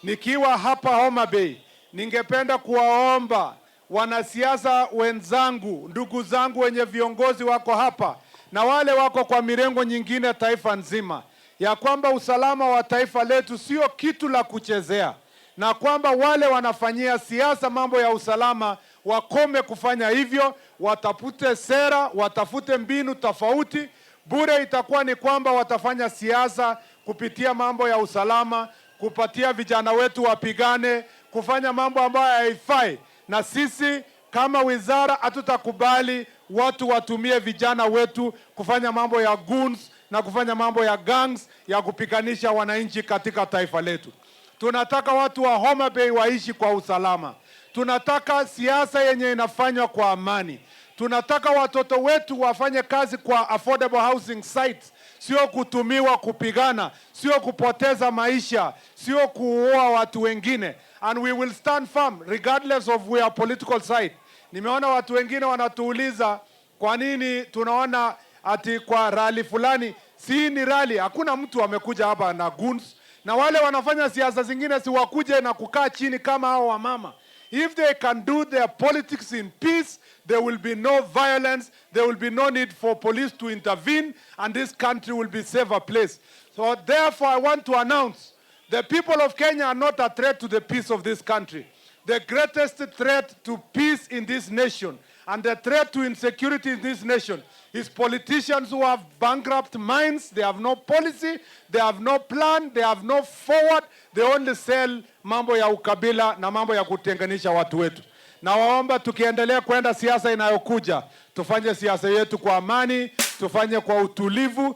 Nikiwa hapa Homa Bay, ningependa kuwaomba wanasiasa wenzangu, ndugu zangu wenye viongozi wako hapa na wale wako kwa mirengo nyingine taifa nzima, ya kwamba usalama wa taifa letu sio kitu la kuchezea, na kwamba wale wanafanyia siasa mambo ya usalama wakome kufanya hivyo, watafute sera, watafute mbinu tofauti. Bure itakuwa ni kwamba watafanya siasa kupitia mambo ya usalama, kupatia vijana wetu wapigane, kufanya mambo ambayo haifai. Na sisi kama wizara hatutakubali watu watumie vijana wetu kufanya mambo ya goons na kufanya mambo ya gangs ya kupiganisha wananchi katika taifa letu. Tunataka watu wa Homa Bay waishi kwa usalama. Tunataka siasa yenye inafanywa kwa amani. Tunataka watoto wetu wafanye kazi kwa affordable housing sites, sio kutumiwa kupigana, sio kupoteza maisha, sio kuua watu wengine. And we will stand firm regardless of our political side. Nimeona watu wengine wanatuuliza kwa nini tunaona ati kwa rally fulani. Si ni rally, hakuna mtu amekuja hapa na goons, na wale wanafanya siasa zingine si wakuje na kukaa chini kama hao wamama. If they can do their politics in peace, there will be no violence, there will be no need for police to intervene, and this country will be safer place. So therefore, I want to announce the people of Kenya are not a threat to the peace of this country. The greatest threat to peace in this nation and the threat to insecurity in this nation is politicians who have bankrupt minds. They have no policy, they have no plan, they have no forward. They only sell mambo ya ukabila na mambo ya kutenganisha watu wetu. Nawaomba tukiendelea kwenda siasa inayokuja, tufanye siasa yetu kwa amani, tufanye kwa utulivu.